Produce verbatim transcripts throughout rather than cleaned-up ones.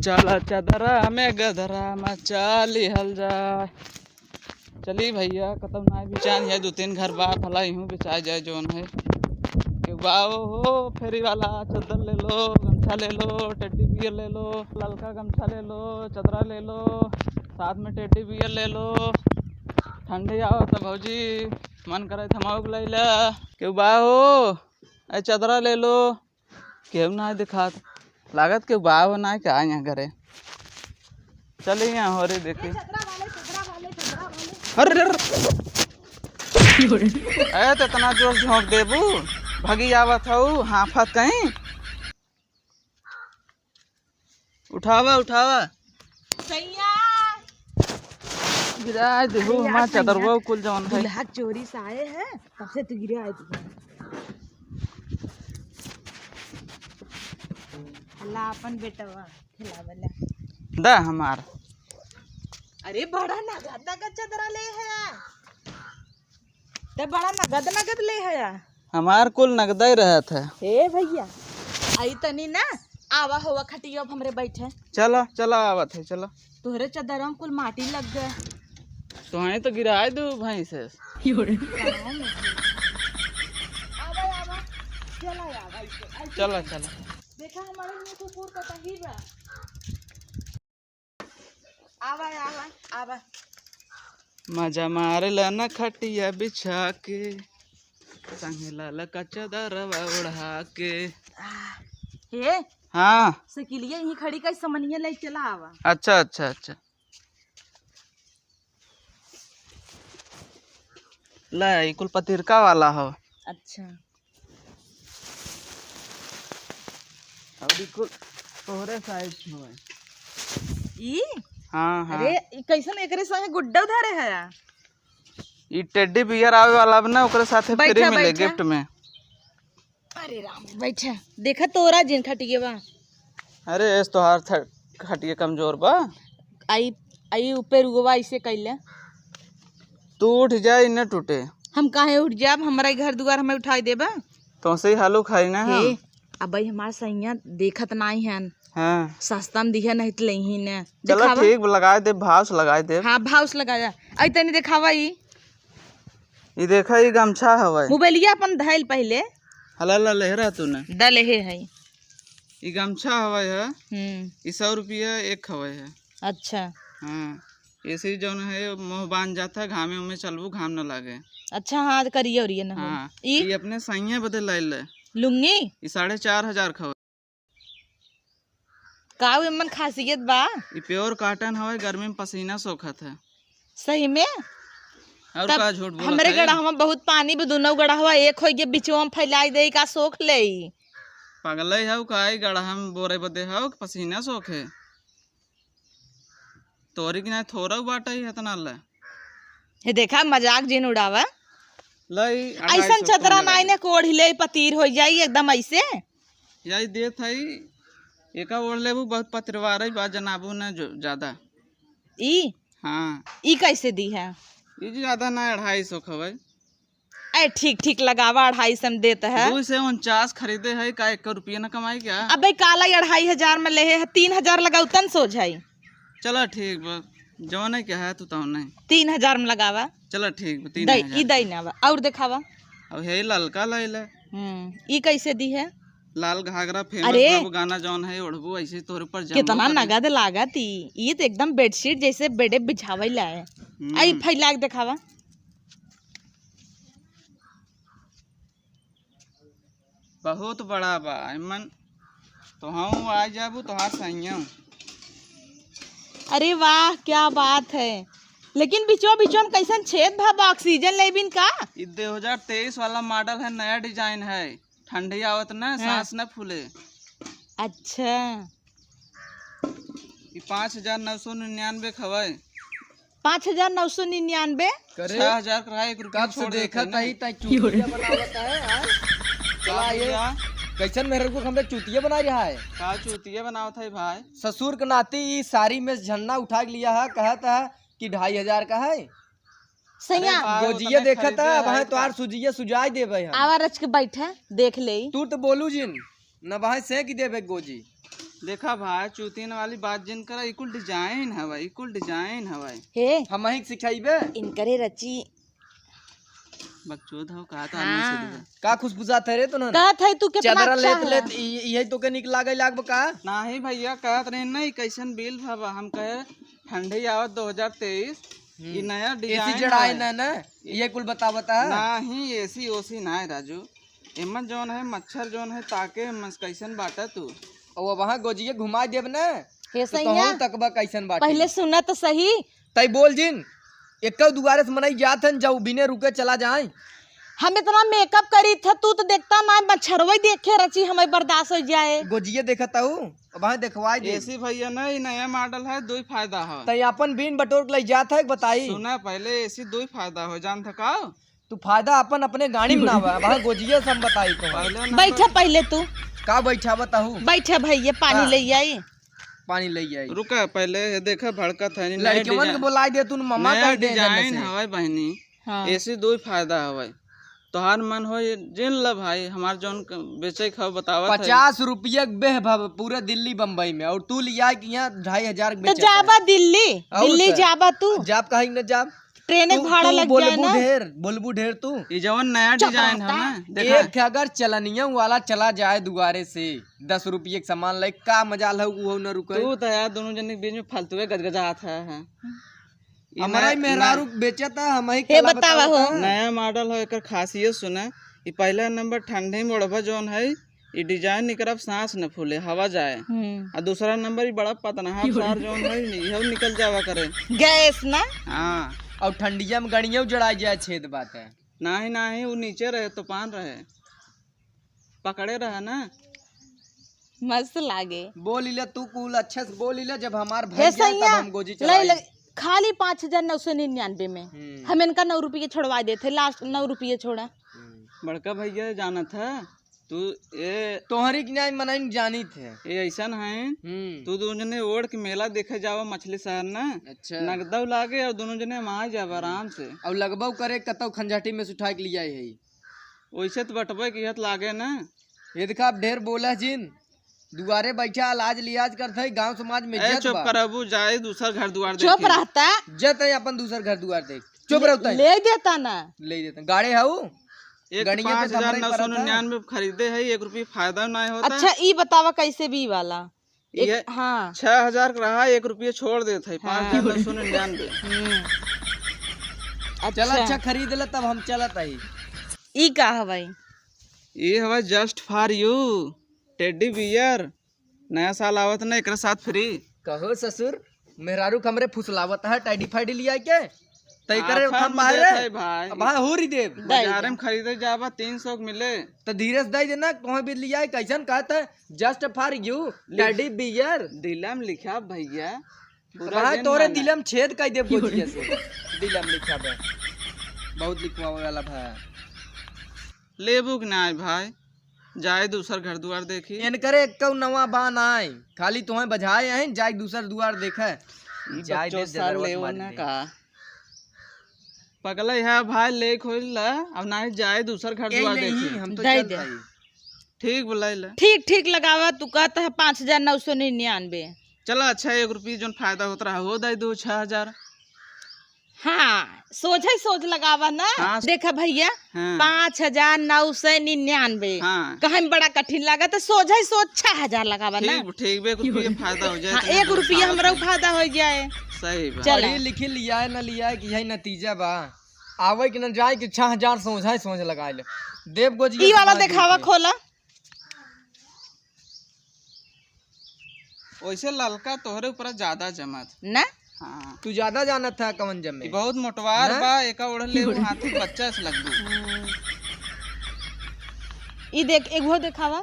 चला चदरा में गदरा मचा लिहल जाए। चली भइया, कतौ नाहीं बिचान है, दो तीन घर बा, भला इहूँ बिचाइ जाए जौन है। केहू बा हो, फेरी वाला, चद्दर ले लो, गमछा ले लो, टेडी बियर ले लो, ललका गमछा ले लो, चदरा ले लो, साथ में टेडी बियर ले लो। ठंडी आवत है भौजी, मन करे थमाउक लैला। केहू बा हो, ए चदरा ले लो। केहू नाहीं दिखात, लागत केहू बा हो नाहीं का यहाँ घरे। चली यहाँ हो रे देखी। अरे, अरे, अरे। ए, तो इतना जोर झोंक देबू, भगी आवत हऊ, हाफत कहीं। उठावा, उठावा। सैया। गिराइ देबू अरे यार, हमार सैया, चदरवा कुल जौन है। दुल्हा चोरी से आए हैं, तब से तू गिराइ देबू। अल्लाह अपन बेटवा खिलावला। दा हमार। अरे बड़ा नगद नगद चदरा ले है। ते बड़ा नगद नगद ले हया। हमार कुल नगदे रहत है। हे भइया, आई तनी ना, आवा होवा खटिया अब हमरे बैठे। चला, चला आवत है, चला। तोहरे चदरा में कुल माटी लग गए। तोहरे तो गिराए दू भैंस है। आवा, आवा। चला, आवा, ऐसे, ऐसे। चला, चला। देखा हमारे मुंह कुकुर कतही बा। आवा, आवा, आवा। मजा मार ला न खटिया बिछा के, संगे लाला का चदरवा ओढ़ा के। आ, हे, हाँ। साइकिलिया यहीं खड़ी कर, समनिया ले चला आवा। अच्छा, अच्छा, अच्छा। ले, ई कुल पतिरका वाला हो। अच्छा। अउर ई कुल तोहरे size में। ई? हाँ, हाँ। अरे, ई कैसन एकरे संगे गुड्डा धरे है? ई teddy bear आवे वाला अब ना, ओकरे साथे free बैठा, मिले बैठा। Gift में। अरे राम, बैठा। देखा तोरा जिन खटिए बा। अरे, एस तोहार थ-, खटिए कमजोर बा। आई, आई ऊपर उगवा ऐसे कैले। तू उठ जा, ई न टूटे। हम काहे उठ जाब? हमरा ई घर दुआर हमें उठाई देबा? तोसे ही हालू खाई ना हम। हे, अब भाई हमार सैया देखत नाई हन। हाँ। सस्ता में दिहे नहीं त लेही न। चलो देखावा। ठीक, लगाए दे, भाव से लगाए दे। हाँ, भाव से लगा जा। आई तनी देखावा ई। ई देखा, ई गमछा हवै। मोबाइलिया अपन धैल पहिले। हला ला लेहरा तू न। द लेहे है। ई गमछा हवै है। हम्म। ई सौ रुपया एक हवै है। अच्छा। हाँ। ऐसे ही जौन है, मुँह बांध जाता है, घामे में चलबू, घाम न लागे। अच्छा, हाँ, करिए उरिए न हो। हाँ, ई? ई अपने सैया बदे लाइल है। लुंगी? ई साढ़े चार हजार खवै। का उ एमन खासियत बा? ई pure cotton हवे, गर्मी में पसीना सोखत है। सही में? और तब का झूठ बोलत हमरे है? गड़हवा बहुत पानी बा, दुनौ गड़हवा एक होइ गए, बिचवा में फैलाई दे, का सोख लेई? पगलई हौ का, ई गड़हा में बोरे बदे हौ कि पसीना सोखे? तोरी की नाहीं थोरौ बाटै इतना ले। हे देखा, मजाक जिन उड़ावा। लई, अढ़ाई सौ ऐसन चदरा कम लगा नाई दे। ने कोढ़ी ले पतीर होइ जाई एकदम ऐसे। यही देत हई, एका ओढ़ लेबू, बहुत पतरवारई बा, जनाबू न जो ज्यादा। ई? हाँ। ई कैसे दी है? ई ज्यादा ना, अढ़ाई सौ खवई। ए, ठीक, ठीक लगावा, अढ़ाई सौ में देत है। दो से उनचास खरीदे है, का एक रुपया न कमाई क्या? अबे काला ही अढ़ाई हजार में लेहे है, तीन हजार लगाऊ तन सोझाई। चला ठीक बा, जौने के है तू तौने। तीन हजार में लगावा। चला ठीक बा, तीन हजार। दई, ई दई ना बा, और देखावा। अब हे ललका लैला। हम्म, ई कैसे दी है? लाल घाघरा famous अरे! बाबू गाना जौन है, ओढ़बू ऐसे तोहरे ऊपर जमबो कितना करी। नगद लागत ई, ई तो एकदम bedsheet जैसे बेडे बिछावे ला है। हम्म। आई फैला के देखावा। बहुत बड़ा बा, एमन तोहऊ आ जाबू, तोहार सैया। अरे वाह, क्या बात है। लेकिन बिचवा बिचवा में कैसन छेद भा बा, oxygen लेबिन का? ई दो हजार तेईस वाला model है, नया design है, ठंडी आवत ना, हाँ। सांस न फूले। अच्छा। ई पाँच हजार नौ सौ निन्यानवे खवै। पाँच हजार नौ सौ निन्यानवे? करे, छह हजार का है, एक रुपया कब से छोड़ देते देखत ना। हई, तै चूतिया बनावत है, हाँ? चला ये, भैया। कैसन मेहर को हमरे चूतिया बना रहा है? का चूतिया बनावत है भाई? ससुर के नाती ई साड़ी में झन्ना उठा के लिया है, कहत है कि ढाई हजार का है। सैया। अरे भाई, गोजिया उतने देखत खरीदे है, अब है तो। तोहार सुजिया सुजाई देबे हम। आवा रच के बैठे, देख ले। तू तो बोलू जिन, न भाई से की देबे गोजी। देखा भाई, चूतियन वाली बात जिन करा, ई कुल design हवे, ई कुल design हवे। हे, हमही के सिखाइबे? इनकरे रची। बकचोद हो, कहा तो आदमी से हाँ। दूसरा। का खुशबुझात है रे तोहन? कहत है तू कितना चदरा अच्छा लेत है। लेत ई, इहे तोके निक लागे लागब का? नाही भैया, कहत रहे नहीं, कैसन बिल भवा? हम कहे ठंडी आवत दो हजार तेईस, हम्म। ई नया एसी design जड़ाए है। ना, ना, ये कुल बतावत है। नाही, एसी ओसी नाही राजू, एमन जौन है मच्छर जौन है ताके, एमन कैसन बाटा तू? और अब वहाँ गोजिये घुमा देब ना, हे तो सैया, तोहू तकबा कैसन बाटे। पहले सुना तो सही। तई बोल जिन, एक्कउ दुआरे से मनई जात हन, जाऊ बिने रुके चला जाए। हम इतना मेकअप करी था, तू तो देखता ना, मच्छरवा ही देखे रची हमें बर्दाश्त हो जाए। गोजिये देखत हऊ, अब हाँ देखवाई दे। एसी भैया ना, ई नया मॉडल है, दुई फायदा है। तई अपन बीन बटोर के लई जात है, बताई। सुना पहले, एसी दुई फायदा हो, जान था का? तू फायदा अपन अपने गाड़ी में ना बा, वहाँ गोजिया से हम बताई तो। पहले नंबर बैठा पहले तू। का बैठा बताहू? बैठा भैया, पानी का? ले आई। पानी ले आई। रुका पहले, ये देखा भड़कत है, नया लड़कवन के design। बोलाई दे तू, मामा नया कह दे design जल्दी से। हवे बहनी। हाँ। एसी दो ही फायदा हवे। तोहार मन हो ये जिन ल भाई, हमार जौन क-, बेचे खाओ बतावत है। पचास रुपया के बेह भव पूरे दिल्ली बम्बई में, और तू लिया कि यहाँ ढाई हजार के तो बेचत है। जाबा दिल्ली, और दिल्ली का? जाबा तू। जाब काहे न जाब? ट्रेन के तू, भाड़ा तू लग जाए बोलबू ना। ढेर, बोलबू ढेर तू। ई जवन नया चुप design है रहता। ना, देखा। एक अगर चलनिया वाला चला जाए दुआरे से, दस रुपये के सामान ले, का मजाल है, वो न रुके। तू तो यार दोनों जने के बीच में फालतू के गजगजात है, हैं। ई हमारा नया, ही मेहरारू नया बेचत है, हम ही हे कला बतावा बतावत हो। है। नया मॉडल हो, एकर खासियत सुने। ई पहला नंबर ठंडी में ओढ़बा जौन है, ई design निकरब सांस न फूले, हवा जाए। हम्म। आ दूसरा नंबर ई बड़ा पतनहा सार जौन है, इहो निकल जावा करे। गैस ना? हाँ। और ठंडिया में गड़िया जड़ाई जाए, छेद बात है। नाही, नाही, उ नीचे रहे, तूफान रहे, पकड़े रहे ना। मस्त लागे। बोल ले तू कुल अच्छे से बोल ले, जब हमार हे भैया तब सैया, हम गोजी ले, चलाई। ले, खाली पाँच हजार नौ सौ निन्यानवे में हम्म। हम इनका नौ रुपये छोड़वा देते, last नौ रुपये छोड़ा। हम्म। बड़का भैया जानत है, तू ए तोहरी के नाई मनई जानित है। ए ऐसन है, हम्म। तू दोनों जने ओढ़ के मेला देखे जावा मछली शहर ना। अच्छा। नगदव लागे और दोनों जने वहाँ जावा हम्म। आराम से। और लगबो करे कतौ खंजाटी में से उठा के लिया है। वैसे तो बटबे की हत लागे ना। ये देखा, अब ढेर बोला जिन, दुआरे बैठा लाज लियाज करत है, गांव समाज में ए, इज्जत चुप बा। करबू, जाए दूसर घर दुआर चुप देखे। रहता। जत है अपन दूसर घर दुआर देख। चुप ले, रहता है। ले देता ना। ले देता। गाड़े हऊ? एक गणिया पे पाँच हजार नौ सौ निन्यानवे खरीदे है, एक रुपये फायदा ना होता। अच्छा, ई बतावा कैसे बी वाला? एक, ये हाँ। छह हजार का रहा, एक रुपये छोड़ देत है, हाँ। पाँच हजार नौ सौ निन्यानवे। हम्म। चल, अच्छा। अच्छा, खरीद ले, तब हम चलत आई। ई का हवाई? ये हवा just for you, teddy bear। नया साल आवत ना, एकरा साथ free। कहो ससुर, मेहरारू के हमरे फुसलावत है, teddy फैडी लिया के? तई करे आफर हम में बाहर देत रे। है भाई। अब भाई हो रही देव। बाजारे में खरीदे जाबा तीन सौ के मिले। तो धीरे से दे देना, कहाँ भी लिया है, कैसन कहत है, just for you, लिख-, teddy bear। दिलम लिखा भैया, बुरा भाई जिन तोरे माना। दिलम छेद कर देव गोजिया से। दिलम लिखा बे। बहुत लिखवावे वाला भाई। लेबू कि नाय भाई? जाए दूसर घर दुआर देखी। इनकरे एक्कौ नवा बा नाय, खाली तुहें बजाए हैं, जाए दूसर दुआर देखे। ई जाए बच्चों दे, सार जरूरत लेवो मार ना दे। का? पगला है भाई, ले खोल ला, अब नाय जाए दूसर घर ए दुआर नहीं, देखी। हम तो दे चल दे। भाई। ठीक बोला ला। ठीक, ठीक लगावा, तू कहत है पाँच हजार नौ सौ निन्यानवे। चला अच्छा, एक रुपये जोन फायदा होत रहा, हो दे दो छह हजार। हाँ, सोझै सोझ लगावा ना। हाँ। देखा भैया, हाँ। पाँच हजार नौ सौ निन्यानवे। हाँ। कहे में बड़ा कठिन लागत है, सोझै सोझ छह हजार लगावा ना। ठीक, ठीक बे, एक रुपये फायदा हो जाए, हाँ, तो एक रुपये हमरा फायदा हो जाए। सही बात। चला। पढ़ी लिखी लियाए न लियाए कि यही नतीजा बा। आवे कि न जाए कि छह हजार सोझै सोझ लगाए ले। देव गोजिया ई वाला दिखावा, खोला। वैसे ललका तोहरे ऊपर ज्यादा जमत। ना? हाँ। तू ज्यादा जानत है कवन जमे। ई बहुत मोटवार ना? बा, एका ओढ़ ले, वो हाथी बच्चा से लगबू। हम्म। ई देख, एगो देखावा।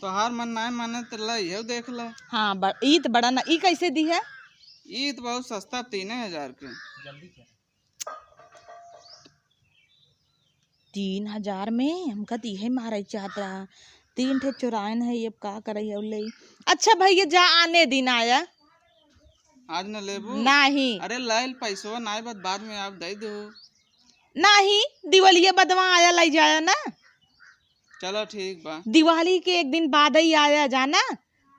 तोहार मन नाय माने त ला, इहो देख ला। हाँ, ब-, ई त बड़ा ना, ई कैसे दी है? ई त बहुत सस्ता, तीन हजार के। तीन हजार में हमका त इहे मारे चाहत रहा। तीन ठे चोराइन है, अब का करे और ले। अच्छा भैया, जा आने दिन आया। आज न लेबू? नाही। अरे लाइल पैसवा नाय बत बाद में आप दे दो। नाही, दिवालिया बदवा आया, लाई जाया ना। चलो ठीक बा। दिवाली के एक दिन बाद ही आया जाना।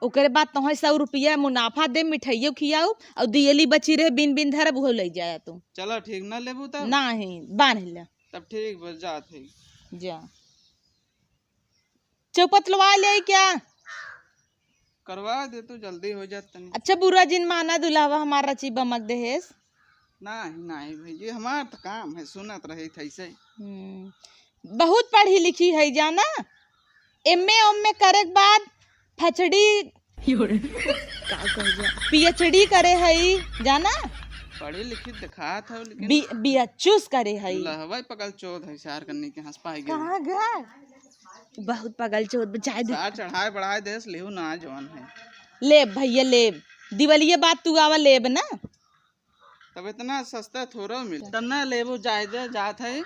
ओकरे बाद तोहे सौ रुपया मुनाफा दे, मिठाइयो खियाऊ, और दियली बची रहे बिन बिन धरब, उहो लइ जाया तू। चलो ठीक, ना लेबू तब? नाही, बांध ले। तब ठीक बा, जात है। जा। चौपत लवा ले क्या? करवा दे तो जल्दी हो जात तनी। अच्छा, बुरा जिन माना, दुल्हवा हमार रची बमक देहेस। नाही, नाही भैया, हमार तो काम है, सुनत रही थे ऐसे। हम्म, बहुत पढ़ी लिखी है जाना, एमए ओमए करे के बाद फचड़ी, का कह जा, पीएचडी करे है जाना। पढ़ी लिखी दिखात है, लेकिन बी-, बीएचयूस करे है। लहवा पकल चोद है, सार करने के हंस पाएगे। कहाँ गए? बहुत पगल चोद बचाए दे। सार चढ़ाए बढ़ाए देस, लेहू ना जवान है। लेब भैया, लेब। दिवालिये बाद तू आवा, लेब ना। तब इतना सस्ता थोड़ा मिले। तब ना लेबू, जाए दे, जात है।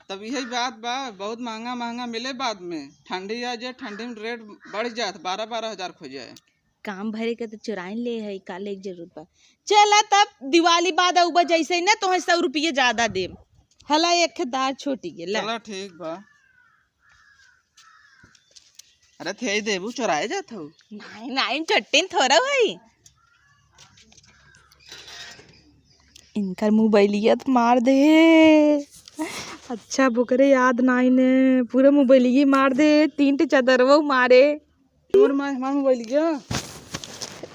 तब यही बात बा, बहुत महंगा महंगा मिले बाद में। ठंडी आ जाए, ठंडी में रेट बढ़ जात, बारह बारह हजार खो जाए। काम भरे के तो चुराइन ले है, का ले के जरूरत बा? चला तब दिवाली बाद आउबा, जैसे ही ना तोहे सौ रुपये ज्यादा देब। हला एक दार छोटी के ला। चला ठीक बा। अरे थे देबू, चुराए जात हो। नहीं, नहीं, चट्टीन थोड़ा भाई। इनकर मोबाइलिया तो मार दे। अच्छा बोकरे याद नहीं ने, पूरा मोबाइलिया मार दे, तीन टे चदरवा मारे। मोर माय, हमार मोबाइलिया।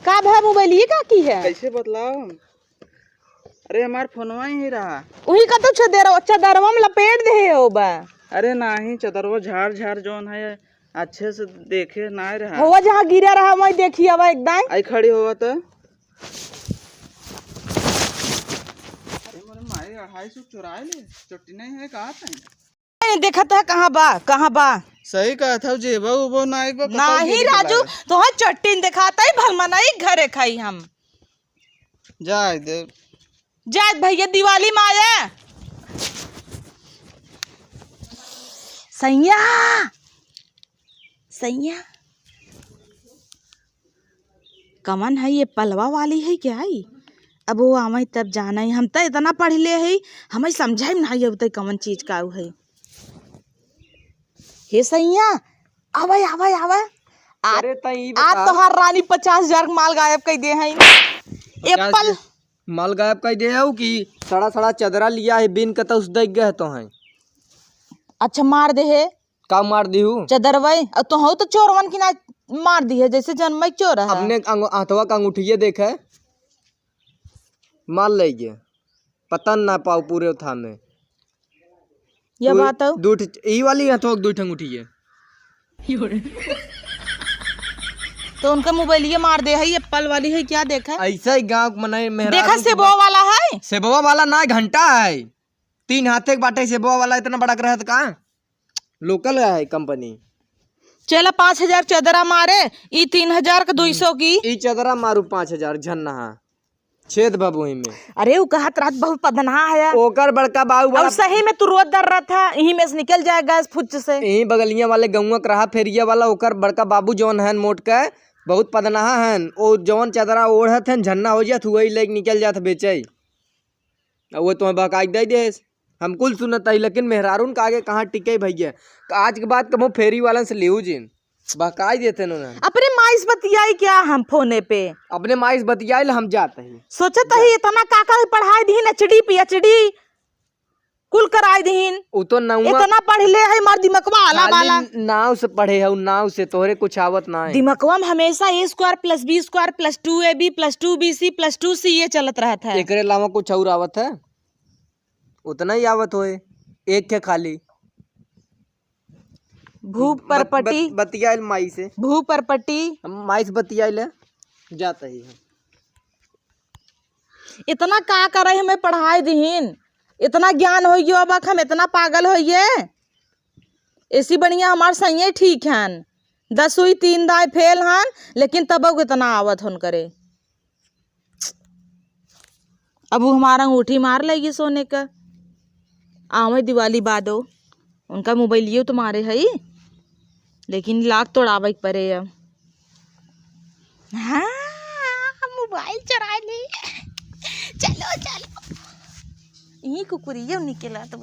का भा मोबाइलिया का की है? कैसे बतलाओ? अरे हमार फोनवा ही रहा। उही का तो चदर-, चदरवा में लपेट दे हो बा। अरे नाही, चदरवा झाड़ झाड़ जौन है, अच्छे से देखे ना रहा। होवा जहाँ गिरा रहा वही देखी हवा एकदम। आई खड़ी होवा तो। अरे मोरे माई, अढ़ाई सौ चुराए ले, चोटी नहीं है, कहा था? नहीं, देखत है कहाँ बा, कहाँ बा? सही कहत हौ, जेबो उबो ना एक बार कतौ नाही गिर राजू, गला है। तोहर चट्टीन देखात है, भलमनाई घरे खाई हम। जाए दे। जाए भैया, दिवाली में आया। सैया, सैया। कवन है ये पलवा वाली है क्या है? अब वो आवै तब जानै। हम त इतना पढ़ ले है, हमें समझै में नहीं आवत कवन चीज का है। हे सैया, आवै, आवै, आवै। आ, अरे त ई आ बता। तोहार रानी पचास हजार के माल गायब कर दे है। पचास एप्पल। हजार माल गायब कर दे है कि सड़ा सड़ा चदरा लिया है, बिन कतौ से देख गए तो है। अच्छा मार दे है। का मार दिहू? चदरवई, अब तोहू तो चोरवन की ना मार दी है, जैसे जनमई चोर है। अपने अंगु-, हथवा का अंगूठिये देखे, मार ले गए, पता न ना पाओ पूरे था में। यह दू, बात हो। दू ठ-, ई वाली हथवा के दू ठे अंगूठिये। तो उनका मोबाइलिये मार दे है, एप्पल वाली है क्या देखा? ऐसा ही गाँव के मनई मेहरारू देखा के सेबवा बा-, वाला है? सेबवा वाला ना, घंटा है। तीन हाथे के बाटे सेबवा वाला, इतना बड़ा के रहत का? लोकल है कंपनी। चला पाँच हजार चदरा मारे, ई तीन हजार के दुई सौ की। ई चदरा मारू पाँच हजार झन्ना, छेद बाबू ही में। अरे उ कहत रहत बहुत पदनहा है। ओकर बड़का बाबू और बड़ा सही में तू रोज दर रहा था, यही में से निकल जाए गैस फुच से। यही बगलिया वाले गौवा के रहा फेरिया वाला, ओकर बड़का बाबू जौन है मोट के, बहुत पदनहा है। ओ जौन चदरा ओढ़त है झन्ना हो जात, वही लेके निकल जात बेचे। अब वो तुम्हें बहकाई दे देस। हम कुल सुनत हई, लेकिन मेहरारून का आगे कहाँ टिके भैया। आज के बाद कबो फेरी वालन से लेऊ जिन, बहकाई देते न उन्हें। अपने माई से बतियाई क्या हम फोने पे? अपने माई से बतियाई ले हम जात हई। सोचत हई इतना का का पढ़ाई दीन, एचडी, पीएचडी कुल कराई दीन। उ तो नौवा इतना पढ़ ले है, मार दिमकवा आला खाली बाला। नाव से पढ़े है, नाव से तोहरे कुछ आवत ना है। दिमकवा में हमेशा ए square plus B square plus two A B plus two B C plus two C ये चलत रहत है। एकरे अलावा कुछ और आवत है? उतना ही आवत होए, एक के खाली। भू बत-, परपटी। बत-, बतियाइल माई से। भू परपटी। हम माई से बतियाइल है, जात ही हम। इतना का करे हमें पढ़ाई दिहिन, इतना ज्ञान होइ गयो, अब हम इतना पागल होइए। ऐसी बढ़िया हमार सैये ठीक हन, दसवीं तीन दाय फेल हन, लेकिन तबो इतना आवत हन करे। अब उ हमार अंगूठी मार लेगी सोने का। आवै दिवाली बादो, उनका मोबाइलियो तो मारे हई, लेकिन लाख तोड़ावै के परे अब। हाँ, मोबाइल चुरा ली। चलो, चलो। यही कुकुरियो निकला तो